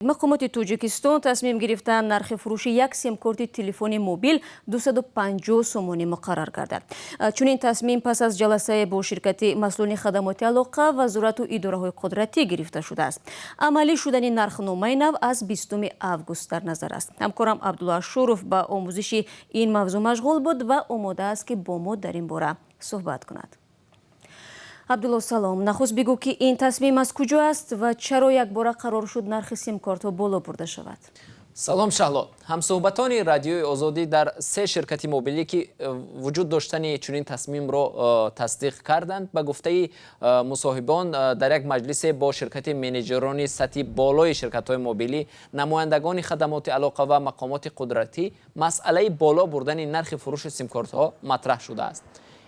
Мақомоти Тоҷикистон тасмим гирифтанд, нархи фурӯши як симкорти телефони мобил 250 сомонӣ муқаррар гардад. Чунин тасмим пас аз ҷаласае бо ширкати масъулони хадамоти алоқа, вазорату идораҳои қудратӣ гирифта шудааст. Амалӣ шудани нархномаи нав аз 20 август дар назар аст. Ҳамкорам Абдулло Ашуров ба омӯзиши ин мавзӯъ машғул буд ва омода аст, ки бо мо дар ин бора суҳбат кунад. Абдулло, салом. Нахуст бигӯ, ки ин тасмим аз куҷо аст ва чаро якбора қарор шуд нархи симкортҳо боло бурда шавад? Салом, Шаҳло. Ҳамсӯҳбатони Радиои Озодӣ дар се ширкати мобилӣ, ки вуҷуд доштани чунин тасмимро тасдиқ карданд. Ба гуфтаи мусоҳибон, дар як маҷлисе бо ширкати менеҷерони сатҳи болои ширкатҳои мобилӣ, намояндагони хадамоти алоқа ва мақомоти қудратӣ масъалаи боло бурдани нархи фурӯши симкортҳо матраҳ шудааст.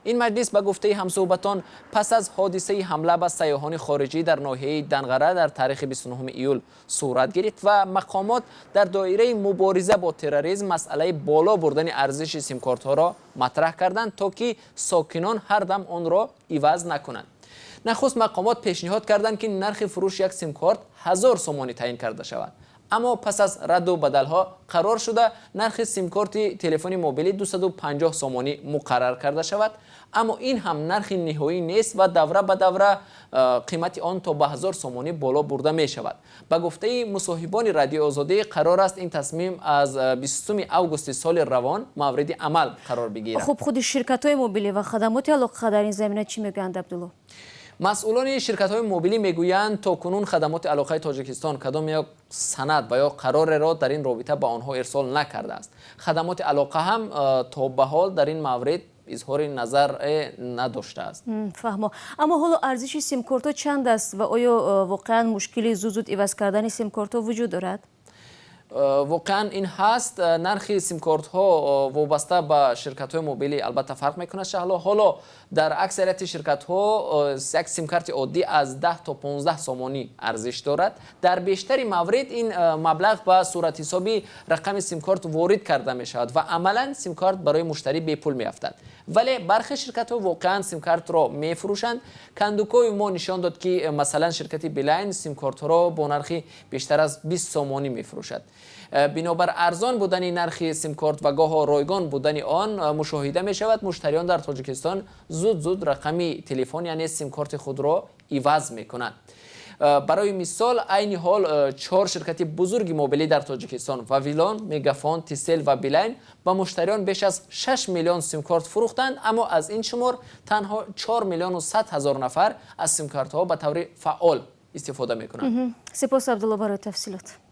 Ин маҷлис, ба гуфтаи ҳамсӯҳбатон, пас аз ҳодисаи ҳамла ба сайёҳони хориҷӣ дар ноҳияи Данғара дар таърихи 29 июл сурат гирифт ва мақомот дар доираи мубориза бо терроризм масъалаи боло бурдани арзиши симкортҳоро матраҳ карданд, то ки сокинон ҳар дам онро иваз накунанд. Нахуст мақомот пешниҳод карданд, ки нархи фурӯши як симкорт 1000 сомонӣ таъин карда шавад, аммо пас аз радду бадалҳо қарор шуда нархи симкорти телефони мобилӣ 250 сомонӣ муқаррар карда шавад. Аммо ин ҳам нархи ниҳоӣ нест ва давра ба давра қимати он то ба 1000 сомонӣ боло бурда мешавад. Ба гуфтаи мусоҳибони Радиои Озодӣ, қарор аст ин тасмим аз 20 августи соли равон мавриди амал қарор бигирад. Хуб, худи ширкатҳои мобилӣ ва хадамоти алоқа дар ин замина чӣ мегӯянд, Абдулло? Масъулони ширкатҳои мобилӣ мегӯянд, то кунун хадамоти алоқаи Тоҷикистон кадом як санад ва ё қарореро дар ин робита ба онҳо ирсол накардааст. Хадамоти алоқа ҳам то ба ҳол дар ин маврид изҳори назар надоштааст. Фаҳмо. Аммо ҳоло арзиши симкортҳо чанд аст ва оё воқеан мушкили зуд зуд иваз кардани симкортҳо вуҷуд дорад? Воқеан ин ҳаст. Нархи симкортҳо вобаста ба ширкатҳои мобилӣ албатта фарқ мекунад, Шаҳло. Ҳоло дар аксарияти ширкатҳо як симкарти оддӣ аз 10 то 15 сомонӣ арзиш дорад. Дар бештари маврид ин маблағ ба суратҳисоби рақами симкорт ворид карда мешавад ва амалан симкарт барои муштарӣ бепул меафтад. Вале бархе ширкатҳо воқеан симкартро мефурӯшанд. Кандукови мо нишон дод, ки масалан ширкати Билайн симкортҳоро бо нархи бештар аз 20 сомонӣ мефурӯшад. Бинобар арзон будани нархи симкорт ва гоҳо ройгон будани он мушоҳида мешавад, муштариён дар Тоҷикистон зуд зуд рақами телефон, яъне симкорти худро иваз мекунанд. Барои мисол, айни ҳол чор ширкати бузурги мобилӣ дар Тоҷикистон: Вавилон, Мегафон, Тисел ва Билайн ба муштариён беш аз 6 миллион симкорт фурӯхтанд, аммо аз ин шумор танҳо 4 миллиону 100 ҳазор нафар аз симкартҳо ба таври фаъол истифода мекунанд. Сипос, Абдулло, барои тафсилот.